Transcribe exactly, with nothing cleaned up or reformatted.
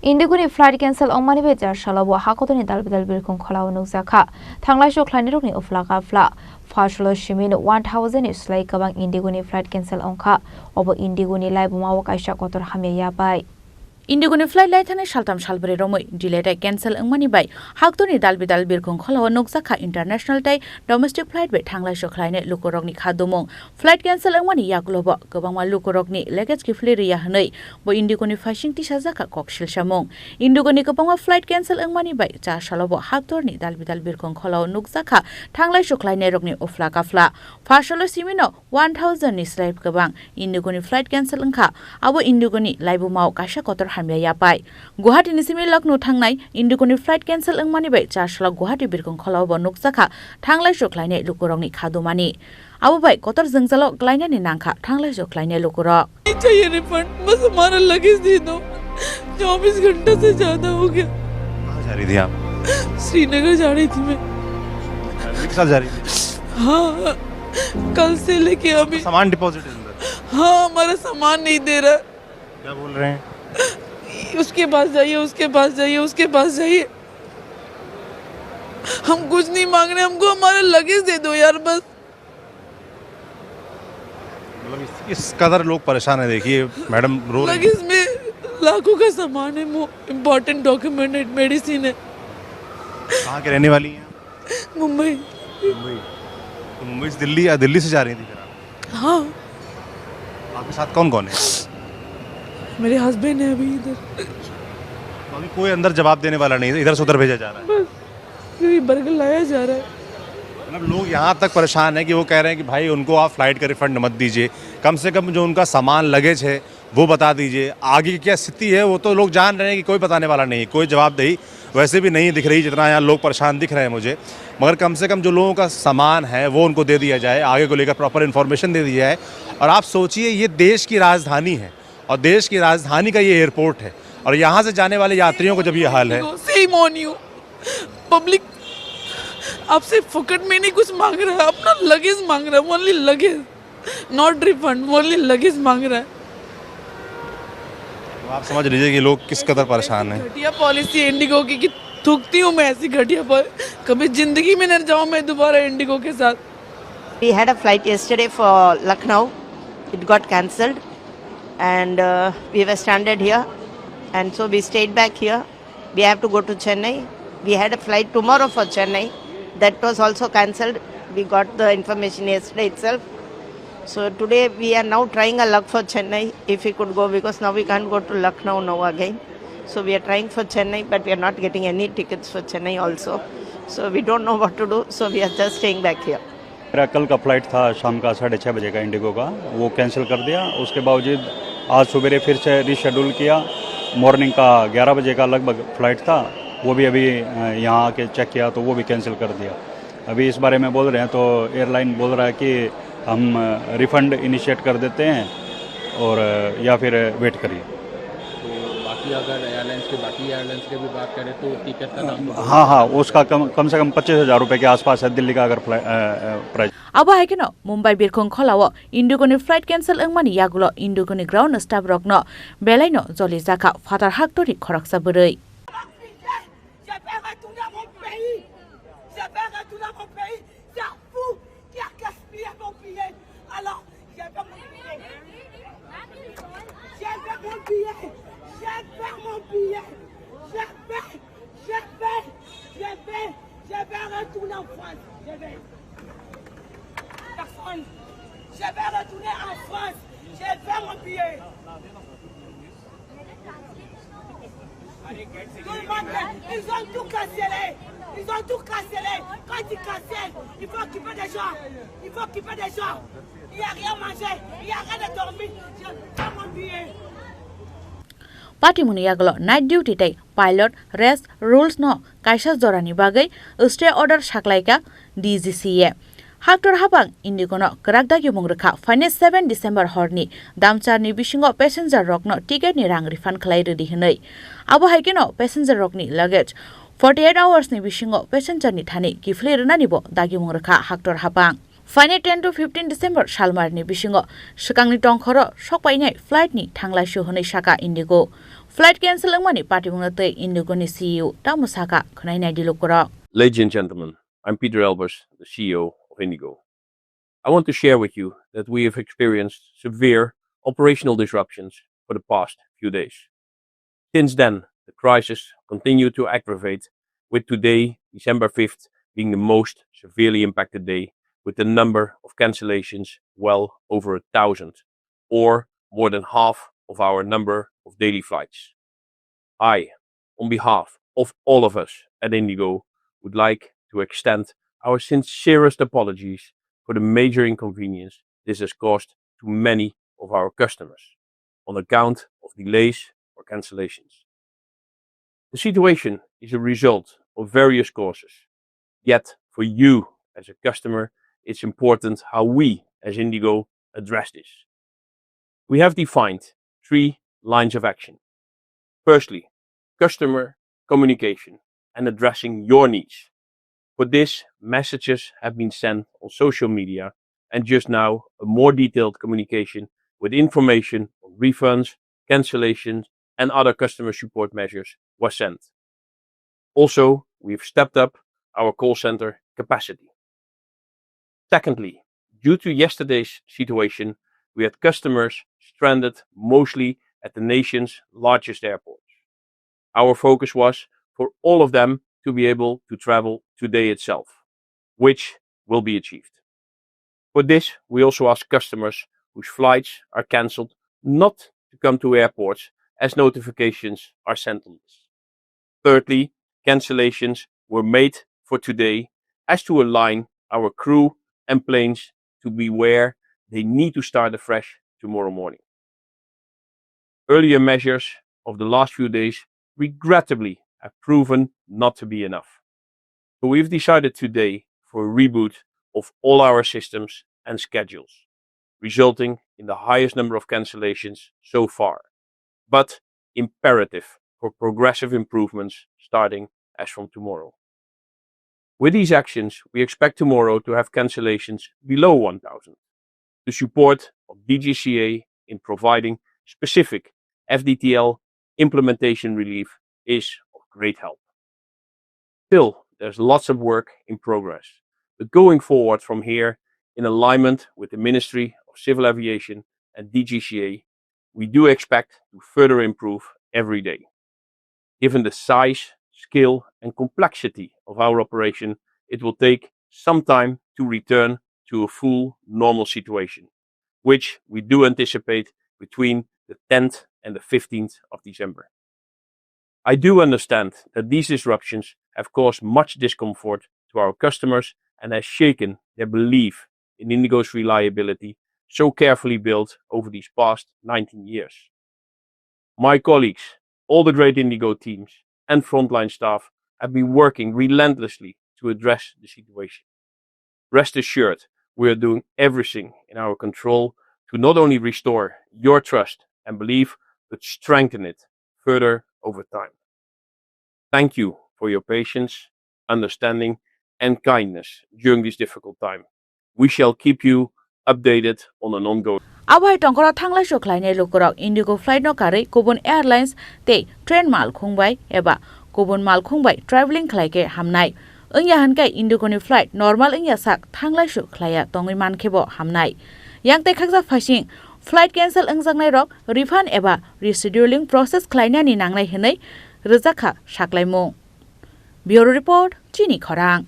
Indigo ni flight cancel wngmani bai char salo bo hakotorni dalbidal birkhong kholao nukjakha. Thanglai sokhlainirokni uphla kaphla. Phasalo simi no one thousand ni slai kwbang Indigo ni flight cancel wngkha. Obo Indigo ni laibuma o kaisa kotor hamya yapai. Indigo ni flight lai thani saltham salbrwi romwi delay tei cancel wngmani bai haktorni dalbidal birkhong kholao nukjakha international tei domestic flight bai thanglai sokhlainai lukurokni kha dumung. Flight cancel wngmani yagulo bo kwbangma lukurokni luggage kiphilwi rwya hwnwi bo Indigo ni phaising tisajakha kok silsamung. Indigo ni kwbangma flight cancel wngmani bai char salo bo haktorni dalbidal birkhong kholao nukjakha thanglai sokhlainairokni uphla kaphla. Phasalo simi no one thousand ni slai kwbang Indigo ni flight cancel wngkha. Abo Indigo ni laibuma o kaisa kotor hamya yapai. Guwahati ni simi Lucknow thangnai Indigo ni flight cancel wngmani bai char salo Guwahati birkhong kholao bo nukjakha thanglai sokhlainai lukurokni kha dumani. Abo bai kotor jwngjalo klainani nangkha thanglai sokhlainai lukurok. चाहिए रिफंड, बस हमारा लगेज दे दो। चौबीस घंटे से ज्यादा हो गया। कहाँ जा रही थी आप? श्रीनगर जा रही थी मैं। फैमिली के साथ जा रही थी? हाँ, कल से लेके अभी। सामान डिपॉजिट है अंदर? हाँ, हमारा सामान नहीं दे रहा। क्या बोल रहे हैं? उसके पास जाइए, उसके पास जाइए, उसके पास जाइए। हम कुछ नहीं मांग रहे, हमको हमारा लगेज दे दो यार, बस। मतलब इस, इस कदर लोग परेशान हैं, देखिए मैडम रो रही हैं। लगेज में लाखों का सामान है, मो-, इम्पोर्टेंट डॉक्यूमेंट है, मेडिसिन है। कहाँ के रहने वाली हैं आप? मुंबई। मुंबई। तो मुंबई से दिल्ली या दिल्ली से जा रही थी फिर आप? हाँ। आपके साथ कौन कौन है? मेरे हस्बैंड है अभी इधर। तो अभी कोई अंदर जवाब देने वाला नहीं है, इधर से उधर भेजा जा रहा है। बस यही बर्गर लाया जा रहा है। मतलब लोग यहाँ तक परेशान हैं कि वो कह रहे हैं कि भाई उनको आप फ्लाइट का रिफंड मत दीजिए, कम से कम जो उनका सामान लगेज है वो बता दीजिए। आगे की क्या स्थिति है वो तो लोग जान रहे हैं कि कोई बताने वाला नहीं, कोई जवाबदेही वैसे भी नहीं दिख रही जितना यहाँ लोग परेशान दिख रहे हैं मुझे। मगर कम से कम जो लोगों का सामान है वो उनको दे दिया जाए, आगे को लेकर प्रॉपर इन्फॉर्मेशन दे दी जाए। और आप सोचिए, ये देश की राजधानी है और देश की राजधानी का ये एयरपोर्ट है और यहाँ से जाने वाले यात्रियों को जब ये हाल है। Shame on you। पब्लिक आपसे फुकट में नहीं कुछ मांग रहा है, अपना लगेज मांग रहा है, only luggage. Not refund, only luggage मांग रहा है। तो आप समझ लीजिए कि लोग किस कदर परेशान हैं। घटिया पॉलिसी इंडिगो की कि थूकती हूँ मैं ऐसी घटिया पॉल-, कभी जिंदगी में नहीं जाऊँ मैं दोबारा इंडिगो के साथ। We had a flight yesterday for Lucknow. It got cancelled and, uh, we were stranded here and so we stayed back here. We have to go to Chennai. We had a flight tomorrow for Chennai. That was also cancelled. We got the information yesterday itself. So today we are now trying our luck for Chennai, if we could go, because now we can't go to Lucknow now again. So we are trying for Chennai, but we are not getting any tickets for Chennai also. So we don't know what to do. So we are just staying back here. मेरा कल का फ्लाइट था शाम का साढ़े छः बजे का इंडिगो का, वो कैंसिल कर दिया। उसके बावजूद आज सवेरे फिर से रीशेड्यूल किया। मॉर्निंग का ग्यारह बजे का लगभग फ्लाइट था, वो भी अभी, अ, यहाँ आके चेक किया तो वो भी कैंसिल कर दिया। अभी इस बारे में बोल रहे हैं तो एयरलाइन बोल रहा है कि हम, अ, रिफंड इनिशिएट कर देते हैं और, अ, या फिर वेट करिए। तो बाकी अगर एयरलाइंस के, बाकी एयरलाइंस के भी बात करें तो टिकट का दाम तो बहुत हाँ, हाँ, उसका कम, कम से कम पच्चीस हज़ार रुपये के आसपास है दिल्ली का अगर फ्लाइ-, अ, अ, price. Abo hai kheno Mumbai birkhong kholao Indigo ni flight cancel wngmani yagulo Indigo ni ground staff rokno belaino jolijakha phatar haktorni khoroksa bwrwi. Je vais retourner à mon pays. Je vais retourner à mon pays. C'est un fou qui a gaspillé mon billet. Alors, je vais mon billet. Je vais mon billet. Je vais mon billet. Je vais, je vais, je vais, je vais retourner en France. Je vais. Personne. Je vais retourner en France. Je vais mon billet. Tout le monde, ils ont tout cancellé. Ils ont tout cancellé. Quand ils cancellent, il faut occuper des gens. Il faut occuper des gens. Il n'y a rien à manger. Il n'y a rien à dormir. Je prends mon billet. Patimuni yagulo night duty tei pilot rest rules no kaisa jorani bagwi stay order saklaika D G C A. Haktor hapang Indigo no kwrak dagimung rwkha, phainai seven December horni damcharni bisingo passenger rokno ticket ni rang refund khlai rwdi hwnwi. Abo hai kheno passenger rokni luggage forty eight hours ni bisingo passenger ni thani kiphilwi rwnani bo dagimung rwkha Haktor hapang. Phainai ten to fifteen December salmarni bisingo swkangni tongkhoro sokpainai flight ni thanglaisu hwnwi saka Indigo. Flight cancel wngmani patimungno tei Indigo ni C E O tamo sakha khwnai nai di lukurok. Ladies and gentlemen, I'm Peter Elbers, the C E O of Indigo. I want to share with you that we have experienced severe operational disruptions for the past few days. Since then, the crisis continued to aggravate, with today, December fifth, being the most severely impacted day, with the number of cancellations well over a thousand, or more than half of our number of daily flights. I, on behalf of all of us at Indigo, would like to extend our sincerest apologies for the major inconvenience this has caused to many of our customers on account of delays or cancellations. The situation is a result of various causes. Yet, for you as a customer, it's important how we as Indigo address this. We have defined three lines of action. Firstly, customer communication and addressing your needs. For this, messages have been sent on social media, and just now, a more detailed communication with information on refunds, cancellations, and other customer support measures was sent. Also, we've stepped up our call center capacity. Secondly, due to yesterday's situation, we had customers stranded mostly at the nation's largest airports. Our focus was for all of them to be able to travel today itself, which will be achieved. For this, we also ask customers whose flights are cancelled not to come to airports, as notifications are sent on this. Thirdly, cancellations were made for today as to align our crew and planes to be where they need to start afresh tomorrow morning. Earlier measures of the last few days regrettably have proven not to be enough. So we've decided today for a reboot of all our systems and schedules, resulting in the highest number of cancellations so far, but imperative for progressive improvements starting as from tomorrow. With these actions, we expect tomorrow to have cancellations below one thousand. The support of D G C A in providing specific F D T L implementation relief is of great help. Still, there's lots of work in progress, but going forward from here, in alignment with the Ministry of Civil Aviation and D G C A, we do expect to further improve every day. Given the size, scale, and complexity of our operation, it will take some time to return to a full normal situation, which we do anticipate between the tenth and the fifteenth of December. I do understand that these disruptions have caused much discomfort to our customers and has shaken their belief in Indigo's reliability, so carefully built over these past nineteen years. My colleagues, all the great Indigo teams, and frontline staff have been working relentlessly to address the situation. Rest assured, we are doing everything in our control to not only restore your trust and belief, but strengthen it further over time. Thank you for your patience, understanding, and kindness during this difficult time. We shall keep you updated on an ongoing. Abo hai tongkhoro thanglai so khlainai lukurok Indigo flight no karwi kubun airlines tei train malkhung bai eba kubun malkhung bai travelling khlai khe hamnai. Wngya hwn khe Indigo ni flight normal wngya sak thanglai so khlaiya tongwi man khe bo hamnai. Yang tei khakjak phaising flight cancel wngjaknai rok refund eba rescheduling process khlainani nangnai hwnwi rwjakha saklaimung. Bureau Report, Chini Khorang.